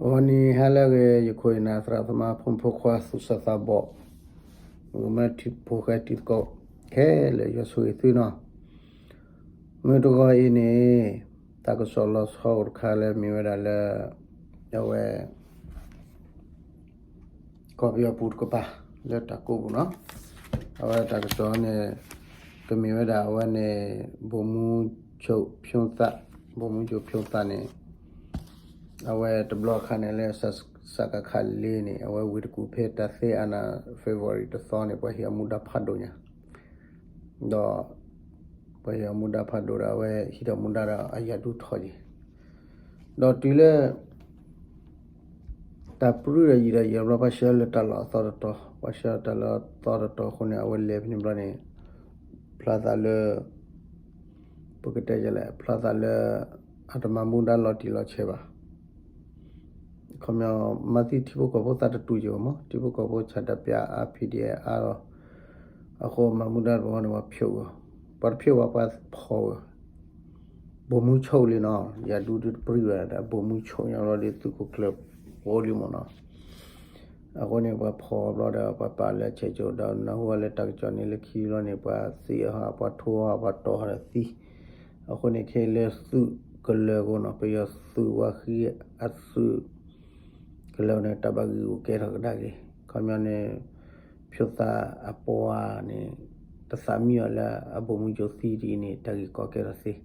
ဂီၤနံၤဟါလၢအဂ့ၤ ယခိၣ်ယနၢ်သရၣ်သမါဖိမုၣ်ဖိခွါသူၣ်စၢ်သးဘီၣ်, မ့ၢ်ထံဖိဃဲတံၤသကိးခဲလၢာ် ယွၤဆိၣ်ဂ့ၤသုနီၤ. မုၢ်တဂီၤအံၤန့ၣ် တၢ်ကစီၣ်လီၤဆီအိၣ်တခါလၢမ့ၢ်ဝဲဒၣ်လၢ အဝဲ ကီၢ်ပယီၤပူၤတကပၤလၢတၢ်ကိးပူၤနီၤ. အဝဲတၢ်ကစီၣ်န့ၣ် ကမ့ၢ်ဝဲဒၣ်အဝဲန့ၣ် ဗိုလ်မှူးချုပ်ဖြိုးသန်း, ဗိုလ်မှူးချုပ်ဖြိုးသန်းန့ၣ် အဝဲတဘျီအခါန့ၣ်လၢ စကခ လေးန့ၣ် အဝဲဝ့ၢ်တကူၣ်ဖဲတၢ်သ့အနၢ် February တသီန့ၣ် ပှၤဟ့ၣ်အီၤမူဒါဖးဒိၣ်ညါ ဒီး ပှၤဟ့ၣ်အီၤမူဒါဖးဒိၣ်ဒီး အဝဲဟံးထီၣ်မူဒါဒီးအယၤဒူထီၣ်က့ၤ, ဒီးတုၤလၢ တၢ်ပြံဒီးယံာ်ဒီးယံာ်ဘျီ ပှၤဆှၢလၢတၢ်လီၢ်အသီတတီၤ, ပှၤဆှၢလၢတၢ်လီၢ်အသီတတီၤအဃိန့ၣ် အဝဲလဲၤဖဲန့ၣ်ဘျီန့ၣ် ဖျါသးလၢ ပကတဲလဲၣ် ဖျါသးလၢ အတမၤမူဒါလီၤတံၢ်လီၤဆဲးဘၣ်. ခီပညီ မၤသံထံဖိကီၢ်ဖိသးတတူၢ်က့ၤဘၣ်မး, ထံဖိကီၢ်ဖိဆၣ်တပျၢ်အါ ဖံးဒံးအါဒီး အဃိမၤမူဒါတဘျီန့ၣ် ပှၤဖျိးဝဲ, ပှၤတဖျိးဘၣ် ပှၤဖီၣ်ဝဲ ဗိုလ်မှူးချုပ်လံနီၤ, ယၤဒူတပြံဝဲဒၣ် ဗိုလ်မှူးချုပ်ညါလီၤဒီး သုးခိၣ်ကျၢၢ်ဖိလံမ့ၢ်နီၤ. အဃိန့ၣ် ပှၤဖီၣ်ဘျီဒီး ပှၤပာ်လၢဆဲးကၠိဒီး နၢ်ဟူဝဲလၢတၢ်ကစီၣ်န့ၣ် လၢခံဘျီန့ၣ် ပှၤသံအီၤ ပှၤထိအီၤ ပှၤတီၤအီၤဒီးသံ. အဃိန့ၣ် ခဲအံၤလၢသုးကလၢၤအဃိနီၤ ပယီၤသုးဝါဃံအသုး ကလၢၤန့ၣ် တၢ်ဘၣ်ဂံၢ်ဂူာ်ကဲထီၣ်ကဒါက့ၤ, ခီပညီန့ၣ် ဖြိုးသန်းအပှၤန့ၣ် တသးမံအီၤလၢအဗိုလ်မှူးချုပ်သံဒ်အံၤန့ၣ် တၢ်ဂ့ၢ်ကီကဲထီၣ်သ့.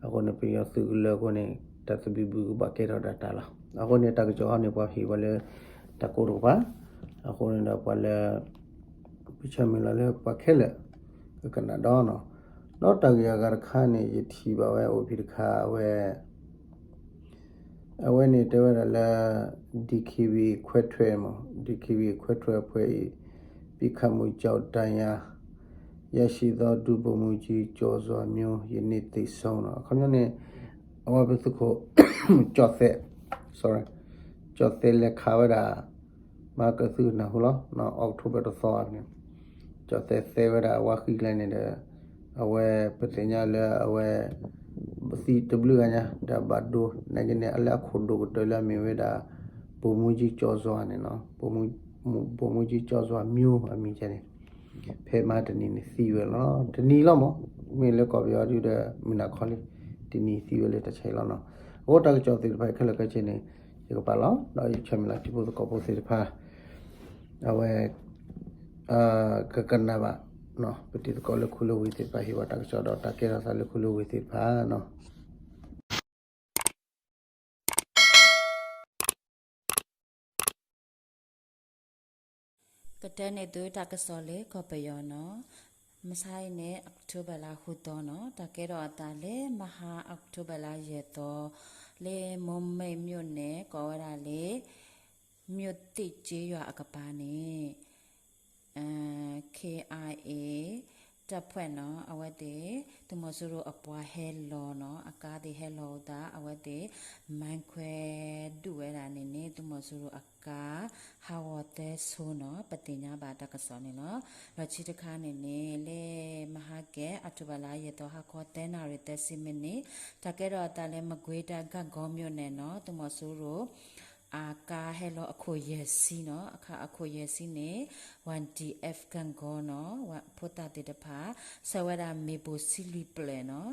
အဃိန့ၣ် ပယီၤသုးကလၢၤအဃိန့ၣ် တၢ်သဘံၣ်ဘုၣ်ကဘၣ်ကဲထီၣ်ဒၣ်တၢ်လီၤ. အဃိန့ၣ် တၢ်ကစီၣ်ဟီန့ၣ် ပှၤဟ့ၣ်ဝဲလၢ တၢ်ကိးတကပၤ, အဃိန့ၣ်ဒီးပှၤလၢ ပဆၢမုၢ်လၢ်လၢပှၤခဲလၢာ် ကကနၣ်ဒီးနီၤ. ဒီးတၢ်ဂ့ၢ်အဂၤတခါန့ၣ် ယထံၣ်ဘၣ်ဝဲအိၣ်ဖဲတခါ အဝဲ အဝဲန့ၣ်တဲဝဲဒၣ်လၢ ဒီး ခွဲထွက်မး, ဒီး ခွဲထွက်အဖွဲ့ ပစ်ခတ်မှုကြောင့် ဒဏ်ရာရရှိသော ဒုဗိုလ်မှူးကြီး ကျော်စွာမျိုး ယနေ့သေဆုံးနီၤ. အခီပညီန့ၣ် အဝဲပသုးခိၣ် ကၠီၣ်သဲး ကၠီၣ်သဲးလဲၤခးဝဲဒၣ် မၤကသုကနၢ်ဟူလီၤ, October တသီန့ၣ် ကၠီၣ်သဲးသဲဝဲဒၣ်အဝါဃံကျဲန့ၣ်ဒီး အဝဲပသ့ၣ်ညါလၢအဝဲ သံတဘျုးဂၤညါ ဒီးဘၣ်ဒိ နာ်က့န့ၣ် အလၢအခိၣ်ဒိၣ်ကတၢၢ်လၢအမ့ၢ်ဝဲဒၣ် ဗိုလ်မှူးကြီး ကျော်စွာ န့ၣ်နီၤ, ဗိုလ်မှူးကြီး ကျော်စွာမျိုး အမံၤန့ၣ် ဖဲမဟါတနံၤန့ၣ်သံဝဲလီၤ. တနံၤလီၤမး မ့ၢ်လၢကီၢ်ပယီၤဒုဒီး မုၢ်နၤခီလံ တနံၤသံဝဲလၢတၢ်ဆါအံၤလီၤနီၤ. အဃိတၢ်ကစီၣ်သ့ၣ်တဖၣ်ခဲလၢာ်ခဲဆ့န့ၣ် ယကပာ်လီၤ ဒီးယဆၢမုၢ်လၢ်ထံဖိကီၢ်ဖိသ့ၣ်တဖၣ် အဝဲ ကကနၣ်ဘၣ် ပတံၤသကိးလၢခူလၢဝ့ၢ်သ့ၣ်တဖၣ် ဟ့ၣ်ဝဲတၢ်ကစီၣ်ဒီးတၢ်ကဲထီၣ်သးလၢခူလၢဝ့ၢ်သ့ၣ်တဖၣ်နီၤ. ကတဲန့ၢ်သုတၢ်ကစီၣ်လၢကီၢ်ပယီၤနီၤ. မဆါအံၤန့ၣ် October လါဃုသီနီၤ, တၢ်ကဲထီၣ်အသးလၢမဟါ October လါယဲၢ်သီ လၢ မိုးမိတ်မြို့နယ် ကိးဝဲဒၣ်လၢ မြို့သစ်ကျေးရွာ အကပၤန့ၣ် KIA တပ်ဖွဲ့နီၤ အဝဲသ့ၣ် သုးမီၤစိရိၤအပှၤဟဲလီၤနီၤ အကါသ့ၣ်ဟဲလီၤအသး အဝဲသ့ၣ် မိုင်းခွဲဒုးဝဲဒၣ်န့ၣ်န့ၣ် သုးမီၤစိရိၤအကါ ဟးဂီၤသၢဆိနီၤ ပသ့ၣ်ညါဘၣ်တၢ်ကစီၣ်န့ၣ်လီၤ. ဒီးဆံတခါန့ၣ်န့ၣ် လၢမဟါကဲ October လါယဲၢ်သီ ဟါခီသၢနၣ်ရံၣ်သၢဆံမံးနံး တၢ်ကဲထီၣ်အသးလၢ မကွေးတိုင်း ဂန့်ဂေါမြို့နယ်နီၤ သုးမီၤစိရိၤ အကါဟဲလီၤအခိၣ်ယဲၢ်ဆံနီၤ, အခါအခိၣ်ယဲၢ်ဆံန့ၣ် ဝၤဒံၣ်အဲၣ် ဂန့်ဂေါနီၤ ဖိသၣ်သ့ၣ်တဖၣ် ဆှၢဝဲဒၣ်မ့ၣ်ပိၢ်ဆံလွံၢ်ပျဲၢ်နီၤ,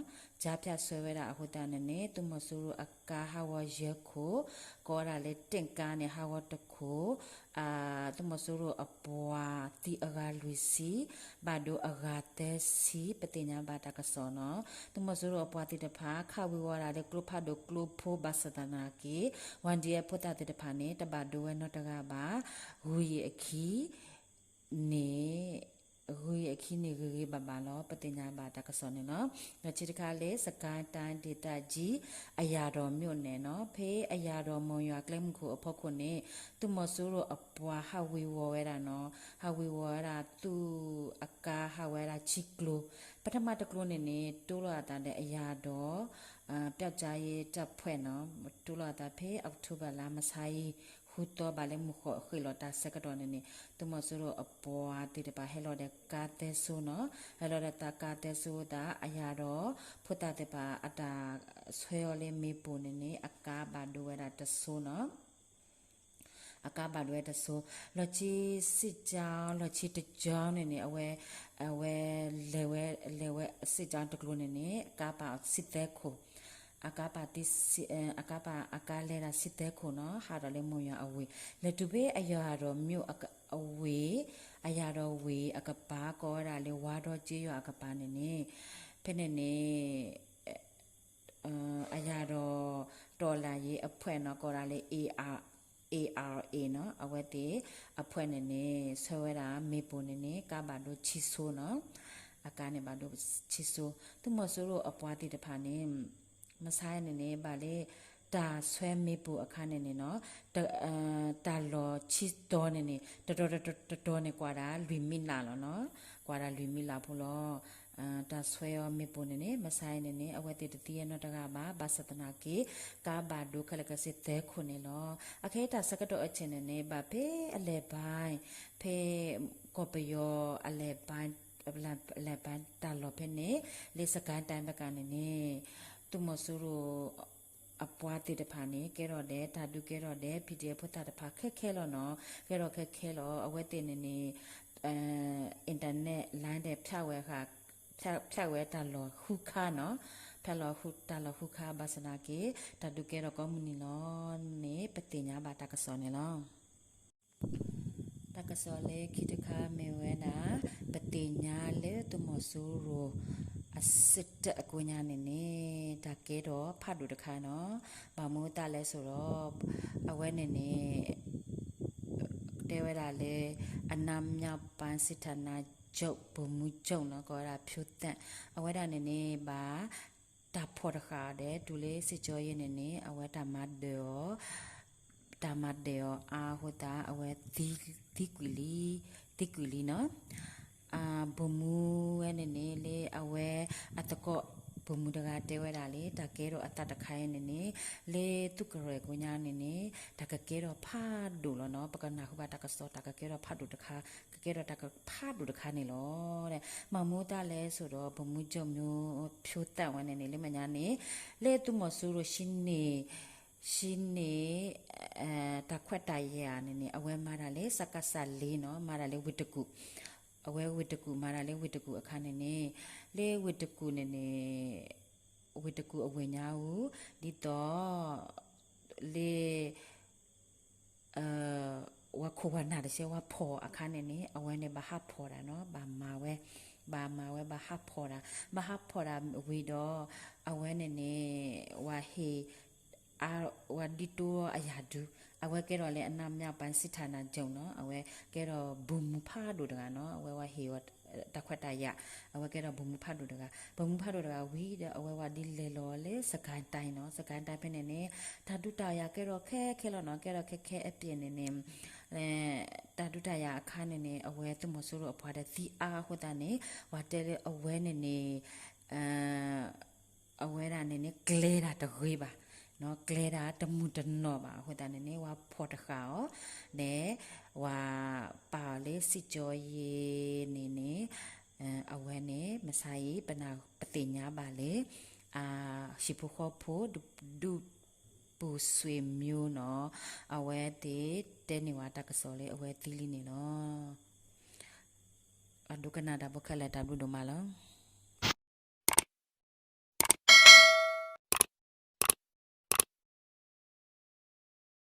ကြားဖြတ်ဆှၢဝဲဒၣ်အဃိသတးန့ၣ်န့ၣ် သုးမီၤစိရိၤအကါဟးဂီၤယဲၢ်ခိၣ် ကိးဝဲဒၣ်လၢ တင့်ကား န့ၣ် ဟးဂီၤတခိၣ် သုးမီၤစိရိၤအပှၤသံအဂၤလွံၢ်ဆံ, ဘၣ်ဒိအဂၤသၢဆံ ပသ့ၣ်ညါဘၣ်တၢ်ကစီၣ်နီၤ. သုးမီၤစိရိၤအပှၤသ့ၣ်တဖၣ် ခးဝံၤဝီၤဒၣ်လၢကျိဖးဒိၣ်ကျိဖိ ဘၣ်ဆၣ်သနာ်က့ ဝၤဒံၣ်အဲၣ် ဖိသၣ်သ့ၣ်တဖၣ်န့ၣ် တဘၣ်ဒိဝဲနီတဂၤဘၣ်. ဂုၤအံၤအခံန့ၣ် ဂုၤအံၤအခံန့ၣ်ဂ့ၤဂ့ၤဘၣ်ဘၣ်လီၤ ပသ့ၣ်ညါဘၣ်တၢ်ကစီၣ်န့ၣ်လီၤ. ဒီးဆံတခါလၢ စစ်ကိုင်းတိုင်းဒေသကြီး အရာတော်မြို့နယ်နီၤ, ဖဲအရာတော် မုံရွာကျဲမုၢ်ခိၣ်အဖီခိၣ်န့ၣ် သုးမီၤစိရိၤအပှၤဟးဝ့ၤဝီၤဝဲဒၣ်နီၤ, ဟးဝ့ၤဝီၤဝဲဒၣ်သုးအကါဟးဝဲဒၣ်ဆံကျိ, ပထမတကျိန့ၣ်န့ၣ် တိၢ်လီၤအသးဒီးအရာတော် ပျောက်ကြားရေးတပ်ဖွဲ့နီၤ, တိၢ်လီၤအသးဖဲ October လါမဆါအံၤ ဃုသီဘၣ်လၢမုၢ်ဃီၤဃ့ၢ်လီၤတၢ်ဆၢကတီၢ်န့ၣ်န့ၣ် သုးမီၤစိရိၤအပှၤသ့ၣ်တဖၣ်ဟဲလီၤဒီးကါသၢဆိနီၤ, ဟဲလီၤဒီးတၢ်ကါသၢဆိသး အရာတော် ဖိသၣ်သ့ၣ်တဖၣ်အတၢ်ဆှၢအီၤလၢမ့ၣ်ပိၢ်န့ၣ်န့ၣ် အကါဘၣ်ဒိဝဲဒၣ်တဆိနီၤ. အကါဘၣ်ဒိဝဲတစိၤ, လီၢ်ဆံစ့ၣ်ကၠီ လီၢ်ဆံတကၠီန့ၣ်န့ၣ် အဝဲ အဝဲ လဲၤဝဲ လဲၤဝဲစ့ၣ်ကၠီတကျိၤန့ၣ်န့ၣ် အကါပာ်စံၣ်သၢခိၣ်, အကါပာ်တံ အကါပာ်အကါလဲၤဒၣ်စံၣ်သၢခိၣ်နီၤ ဟးဒီးလၢမိၢ်ယွၤအဝ့ၢ်, လဲၤတုၤဖဲအယၤဒီးမ့ၢ်အဝ့ၢ်, အယၤဒီးဝ့ၢ်အကပၤ ကိးဝဲဒၣ်လၢ ဝါဒီက့ယွၤအကပၤန့ၣ်န့ၣ်, ဖဲန့ၣ်န့ၣ် အယၤဒီး တော်လှန်ရေးအဖွဲ့နီၤ ကိးဒၣ်လၢ ARA နီၤ အဝဲသ့ၣ် အဖွဲ့န့ၣ်န့ၣ် ဆှၢဝဲဒၣ်မ့ၣ်ပိၢ်န့ၣ်န့ၣ် ကါဘၣ်ဒိဆံစိနီၤ, အကါန့ၣ်ဘၣ်ဒိဆံစိ, သုးမီၤစိရိၤအပှၤသ့ၣ်တဖၣ်န့ၣ် မဆါန့ၣ်န့ၣ် ဘၣ်လၢ တၢ်ဆှၢမ့ၣ်ပိၢ်အခါန့ၣ်န့ၣ်နီၤ, တၢ်လီၢ်ဆံတီၤန့ၣ်န့ၣ် တတီၤတတီၤန့ၣ် ကွၢ်ဒၣ်လွံၢ်မံလးလီၤနီၤ, ကွၢ်ဒၣ်လွံၢ်မံလးဖိလီၤ. တၢ်ဆှၢအီၤမ့ၣ်ပိၢ်န့ၣ်န့ၣ် မဆါအံၤန့ၣ်န့ၣ် အဝဲသ့ၣ်တသံအနီတဂၤဘၣ်, ဘၣ်ဆၣ်သနာ်က့ ကါဘၣ်ဒိခဲလၢာ်ခဲဆ့သၢခိၣ်န့ၣ်လီၤ. အခဲအံၤတၢ်ဆၢကတီၢ်အဆဲးန့ၣ်န့ၣ် ဘၣ်ဖဲအလဲၤဘါ, ဖဲကီၢ်ပယီၤအလဲၤဘါ, အလဲၤဘါတၢ်လီၢ်ဖဲန့ၣ် လၢစကဲတၢ်ဘၣ်ကးန့ၣ်န့ၣ် သုးမီၤစိရိၤ အပှၤသ့ၣ်တဖၣ်န့ၣ် ကဲထီၣ်ဒဲး တၢ်ဒုးကဲထီၣ်ဒဲး PDF ဖိသၣ်တဖၣ်ခဲခဲလီၤနီၤ, ကဲထီၣ်ခဲခဲလီၤ. အဝဲသ့ၣ်န့ၣ်န့ၣ် internet line ဒဲး ဖြတ်ဝဲဃာ်, ဖြတ်ဝဲတၢ်လီၢ်ဃုခါနီၤ, ဖြတ်လီၤတၢ်လီၢ်ဃုခါ ဘၣ်ဆၣ်သနာ်က့ တၢ်ဒုးကဲထီၣ်ကိးမုၢ်နံၤလီၤန့ၣ် ပသ့ၣ်ညါဘၣ်တၢ်ကစီၣ်န့ၣ်လီၤ. တၢ်ကစီၣ်လၢခံတခါမ့ၢ်ဝဲဒၣ် ပသ့ၣ်ညါလၢသုးမီၤစိရိၤ အစံၣ်တဲၣ်အကိးညါန့ၣ်န့ၣ် တၢ်ကဲထီၣ်ဖးဒိၣ်တခါနီၤ, ဘၣ်မနုၤအဃိသတးလဲၣ်ဆိုတော့ အဝဲန့ၣ်န့ၣ် တဲဝဲဒၣ်လၢ အနမ်းမြောက်ပိုင်းစစ်ဌာနချုပ် ဗိုလ်မှူးချုပ်နီၤ ကိးဝဲဒၣ် ဖြိုးသန့် အဝဲဒၣ်န့ၣ်န့ၣ် ဘၣ်တၢ်ဖီၣ်တဃာ်အီၤဒီး တုၤလၢစစ်ကြောရေးန့ၣ်န့ၣ် အဝဲတၢ်မၤဒၢၣ်အီၤ တၢ်မၤဒၢၣ်အီၤအါအဃိသတး အဝဲသံကွံာ်လံ, သံကွံာ်လံနီၤ. ဗိုလ်မှူးဝဲန့ၣ်န့ၣ် လၢအဝဲအသကိး ဗိုလ်မှူးတဂၤတဲဝဲဒၣ်လၢ တၢ်ကဲထီၣ်အသးတခါအံၤန့ၣ်န့ၣ် လၢသုးကရၢၢ်ကိးညါန့ၣ်န့ၣ် တၢ်ကကဲထီၣ်ဖးဒိၣ်လီၤနီၤ. ပကနၢ်ဟူဘၣ်တၢ်ကစီၣ် တၢ်ကကဲထီၣ်ဖးဒိၣ်တခါ, ကကဲထီၣ်တၢ်ကဖးဒိၣ်တခါန့ၣ်လီၤ. ဘၣ်မနုၤအဃိသတးလဲၣ်ဆိုတော့ ဗိုလ်မှူးချုပ် ဖြိုးသန့် ဝဲန့ၣ်န့ၣ် လၢမဲာ်ညါန့ၣ် လၢသုးမီၤစိရိၤ ရှင်းနေ, ရှင်းနေ, တၢ်ခွဲးတၢ်ယာ်န့ၣ်န့ၣ် အဝဲမၤတၢ်လၢ စကစ လေးနီၤ, မၤတၢ်လၢဝ့ၢ်တကူၣ်, အဝဲဝ့ၢ်တကူၣ် မၤတၢ်လၢဝ့ၢ်တကူၣ်အခါန့ၣ်န့ၣ် လၢဝ့ၢ်တကူၣ်န့ၣ်န့ၣ် ဝ့ၢ်တကူၣ်အဝ့ၢ်ညါအူ ဒ်သိး လၢ ဝၤခိၣ်ဝၤနၢ်တဆဲး ဝၤဖီၣ်အခါန့ၣ်န့ၣ် အဝဲန့ၣ်ဘၣ်ဟးဖီၣ်တၢ်နီၤ, ဘၣ်မၤဝဲ, ဘၣ်မၤဝဲ ဘၣ်ဟးဖီၣ်တၢ်, ဘၣ်ဟးဖီၣ်တၢ်ဝံၤဒီး အဝဲန့ၣ်န့ၣ် ဝၤဟ့ၣ် ဝၤဒ်တိအယၤဒု, အဝဲကဲထီၣ်လၢ အနမ်းမြောက်ပိုင်းစစ်ဌာနချုပ် နီၤ, အဝဲကဲထီၣ် ဗိုလ်မှူး ဖးဒိၣ်တဂၤနီၤ, အဝဲဝၤဟ့ၣ်အီၤ တၢ်ခွဲးတၢ်ယာ်, အဝဲကဲထီၣ် ဗိုလ်မှူး ဖးဒိၣ်တဂၤ, ဗိုလ်မှူး ဖးဒိၣ်တဂၤဝံၤဒီး အဝဲဝၤဒ်လဲၤလီၤလၢ စစ်ကိုင်းတိုင်း နီၤ, စစ်ကိုင်းတိုင်း ဖဲန့ၣ်န့ၣ် တၢ်ဒုးတၢ်ယၤကဲထီၣ်ခဲခဲလီၤနီၤ, ကဲထီၣ်ခဲခဲအပျဲၢ်န့ၣ်န့ၣ် တၢ်ဒုးတၢ်ယၤအခါန့ၣ်န့ၣ် အဝဲသုးမီၤစိရိၤအပှၤဒီးသံအါအဃိသတးန့ၣ် ပှၤတဲလၢအဝဲန့ၣ်န့ၣ် အဝဲဒၣ်န့ၣ်န့ၣ် ကျဲၤတၢ်တဂ့ၤဘၣ်, ကျဲၤတၢ်တမုာ်တနီၢ်ဘၣ်အဃိသတးန့ၣ်န့ၣ် ဝၤဖီၣ်တဃာ်အီၤ, ဒီး ဝၤပာ်အီၤလၢ စစ်ကြောရေး န့ၣ်န့ၣ် အဝဲန့ၣ် မဆါအံၤ ပနၢ်ပသ့ၣ်ညါဘၣ်လၢ ဟံၣ်ဖိဃီဖိ ဒူၣ်ပူၤစွ့ၤမၠိနီၤ, အဝဲသ့ၣ်တဲန့ၢ်ဝဲတၢ်ကစီၣ်လၢအဝဲသံလံန့ၣ်လီၤ. အဒိကနၣ်တၢ်ဖိခဲလၢာ် တၢ်ဘျုးဒိၣ်မးလီၤ.